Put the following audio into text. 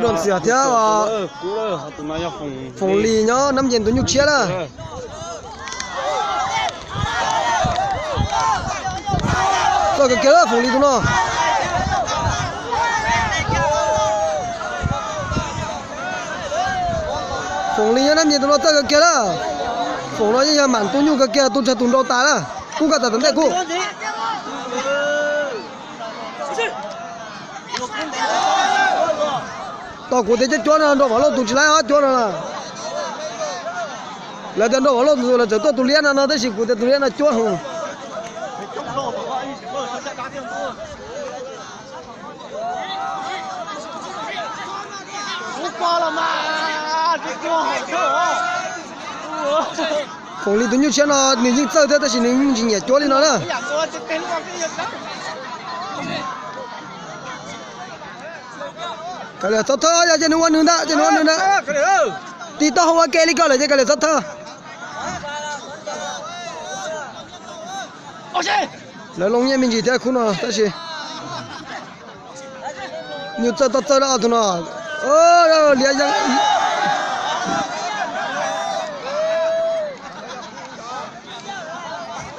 Rau Ntxwm thiab Foom Lis nyob Nab Nce tus nyuj tshiab na. Txawj kawg kiag lawm Foom Lis tus no. Foom Lis nyob Nab Nce tus no txawj kawg kiag lawm. Foom no yeej yog mam tus nyuj kawg kiag, tu ntsag tus nrau tas lawm. Kub nkaj tas tom ntej kub. Tos kuv tias cuab cuab no Nraug Vam Lauj tus tsis laib ob cuab no. Lawv tias Nraug Vam Lauj tus lawv txawm tuaj tus liab no no tab sis kuv tias tus liab no cuab heev. Foom Lis tus nyuj tshiab no nws yeej txawj thiab tab sis nws yeej tsis nyiam cuab li no na. Kav liam txhob thawb, yog ces nws ua nws ntag, ces nws ua nws ntag. Tig taub hau ua ke li ko lawm ces kav liam txhob thawb. Lawv loo nyiaj me ntsis thiab khub no tab sis nyuj txawj toj txawj dab tus no. Liab yeej